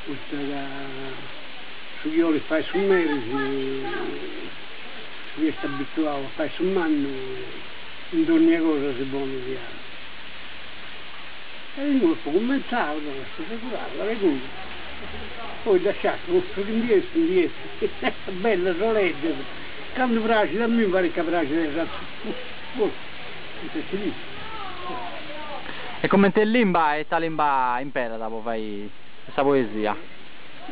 Poita ca su chi 'olit fai su meri, su chi est abituau a fai su mannu, in dònnia cosa si ponit a. E imoi apu cumentzau, deu apu segurau calincunu, poi dda sciacu, su chi ndi essit ndi essit, bellas o lègias, candu praxit a mimi parit ca praxit a is atrus puru, ita si dici. E comente limba ita limba imperat po fai sa poesia?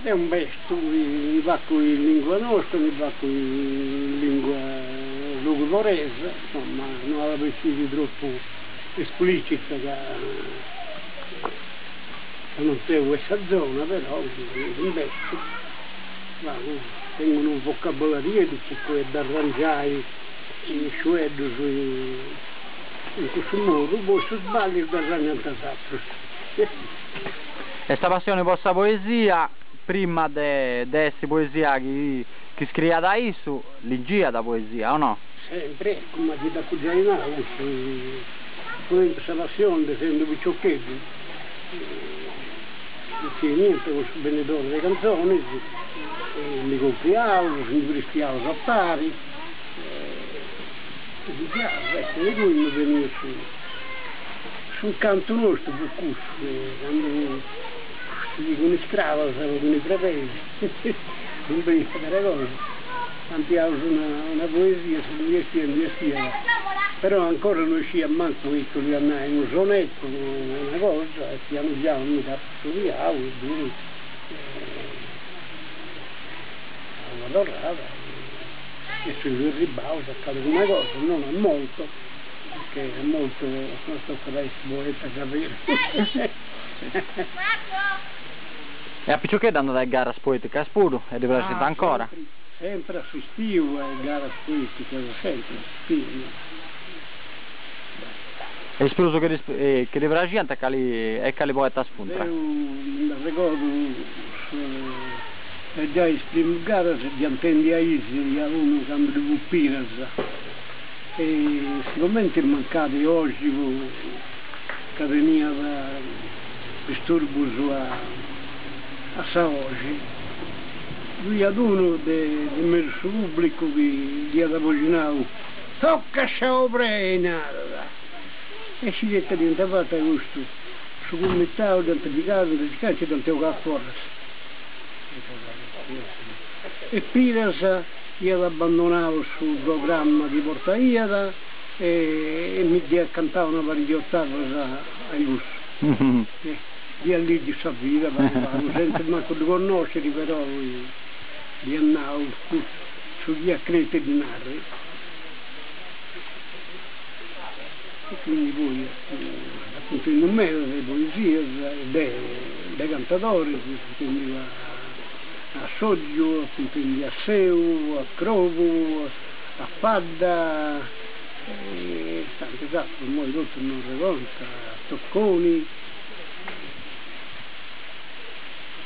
Deu imbestu, ndi facu in lingua nostra, ndi facu in lingua logudoresa, insoma no at a bessiri tropu esplicita ca ca non seu 'e sa zona, però imbestu, pagu, tengu unu vocabolarieddu, circu 'e dd'arrangiai is fueddus in cussu modu, poi su sballiu dd'arrangiant is atrus. E sa passioni po sa poesia, prima de de essi poesia chi chi scriiat issu, ligiat poesia o no? Sempri, cumenti dd'apu giai nau, cussu apu tentu sa passioni de sendu piciocheddu, nci 'eniant cun su bendidori de cantzonis e ndi compriaus, ndi pristiaus a pari e ligiaus, eccu, de inguni m'est beniu su S'incantu nostru fut cussu, candu si cun is crabas o cun is brebeis, non beniat atera cosa, cantiaus una poesia, su chi ndi 'essiat ndi 'essiat, però ancora no isciat mancu ita 'oliat nai unu sonettu, una cosa, e pianu pianu mi dd'apu studiau e biri una torrada e seus arribbaus a calincuna cosa, non a molto Perché a molto no tocat a essi poeta daveru. E a piciocheddu andat a is garas poeticas puru e ddi praxint ancora? Sempri assistiu a is garas poeticas, sempri assistiu. E is prus chi ddi praxiant cali e cali poetas funt? Deu mi nd'arregordu giai is primus garas dd'ia intendia is a unu candu ddu fut Piras E sigomenti mancàt 'oxi po ca teniat disturbus a sa 'oxi, ddu iat unu de in mesu su pubblicu chi dd'iat aboxinau, Tocca sa 'obrei, narat. E scit ita dd'iant fatu a custu, su cumitau dd'ant pigau, dd'ant circau e nci dd'ant 'ogau a foras. E Piras Iat abbandonau su programma chi portaiat e mi dd'iat cantau una pariga de otavas a i cussu. Dd'iat lìgiu sa vida pagu pagu, sentza mancu ddu connosciri però dd'iat nau su chi iat crètiu de ddi narri. E quindi poi apu intendiu meda de poesias de de cantadoris, apu intendiu a A Sotgiu, apu intendiu a Seu, a Crobu, a Fadda e tantis atrus, imoi totus non arregordant, a Tocconi,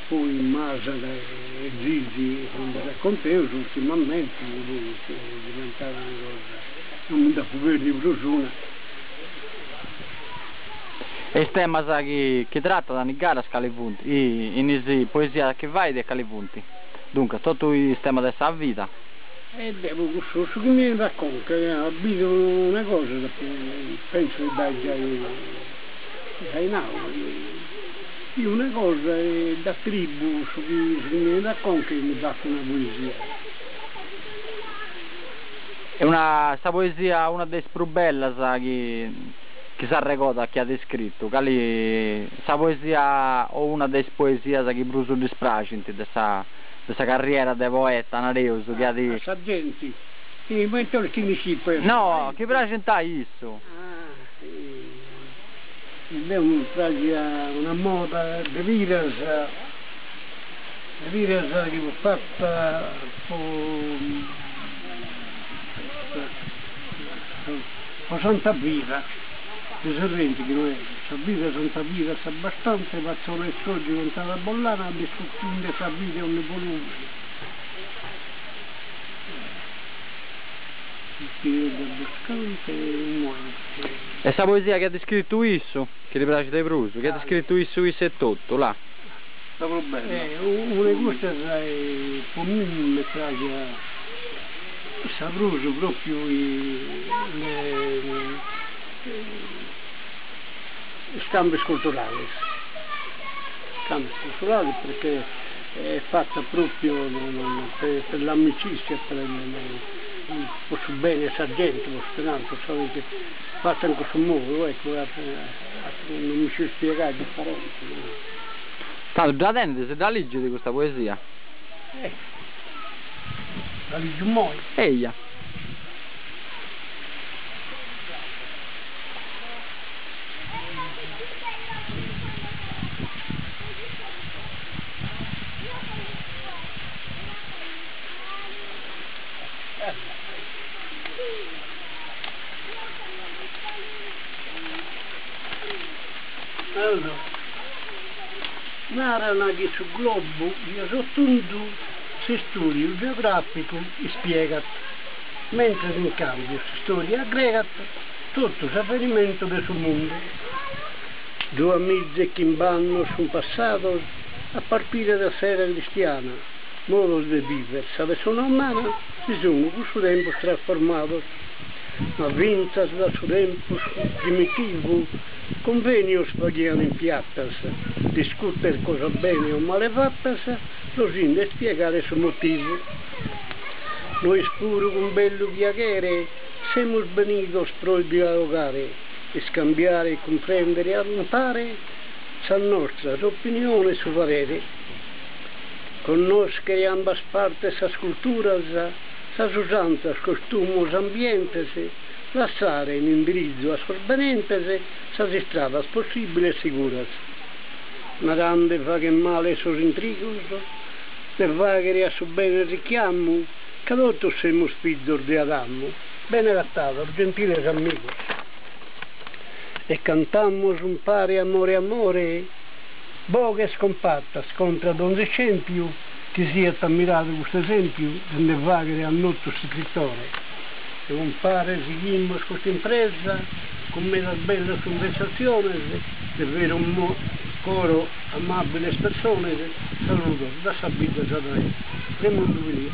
poi Masala e Zizi candu dd'at conteus ultimamenti poi est diventada una cosa, non mi nd'apu perdiu prus una. E is temas chi chi tratat in is garas cali funt? In is poesias chi fait e cali funt? Duncas totu is temas de sa vida. E deu cussu su chi mi 'enit a conca, bidu una cosa pentzu de dd'ai giai giai nau, biu una cosa e dd'atribu su chi su chi mi 'enit a conca e ndi fatzu una poesia. E una sa poesia una de is prus bellas chi chi s'arregodat chi at iscritu, cali sa poesia o una de is poesias chi prus ddis praxint de sa de sa carriera de poeta, nareus, chi at. A sa genti? Ma ita 'olis chi ndi scipu deu? No, chi praxint a issu. Deu mi praxiat una moda de Piras, de Piras chi fut fata po Po Santa Vida de Serrenti chi no est sa vida Santa Vida sa bastante Pazzola e Sotgiu contada bollana discutinde sa vida 'e onni volumene E sa poesia chi at iscritu issu, chi ti praxit de prus, chi at iscritu issu issu etotu, là. Sa prus bella. Una 'e custas po mimmi m'est praxia sa prus propriu Iscambios culturales, iscambios culturales perché est fata propriu per l'amicizia po su beni 'e sa genti, po su denari, fata in cussu modu, eccu, non mi sciu spiegai differenti. Tando dda tenit, si dda ligit custa poesia? Eh, dda ligiu immoi. Eia. Allora, naran chi su globu siat tundu, s'istudiu geograficu ispiegat, mentres in cambiu s'istoria aggregat totu s'avvenimentu de su mundu. Duamiza e chimb'annos sun passados a partire da s'era cristiana, modos de viver sa pessona umana si sun cun su tempus trasformados, ma fintzas da su tempus primitivu cunvenios faghian in piatas, discuter cosas bene o male fatas pro si nde ispiegare su motivu. Nois puru cun bellu piaghere semus benidos pro dialogare, iscambiare e cumprendere umpare sas nostras opiniones su parere. Connoschere ambas partes sas culturas, sas usanzas, costumos, ambientes, lassare in indirizzu a sos benentes sas istradas possibiles e siguras. Narande faghen male sos intrigos, de faghere a su bene richiamu, ca totus semus fizos de Adamu. Bene agattados, gentiles amigos. E cantamos umpare amore amore, boghes cumpattas contra donzi iscempiu, chi siat ammiradu custu esempiu de nde faghere a notu s'iscrittore. E umpare sighimos custa impresa cun medas bellas cunversassiones de veru coro amabiles persones, saludos da sa bidda sadresa. Remundu Pilia.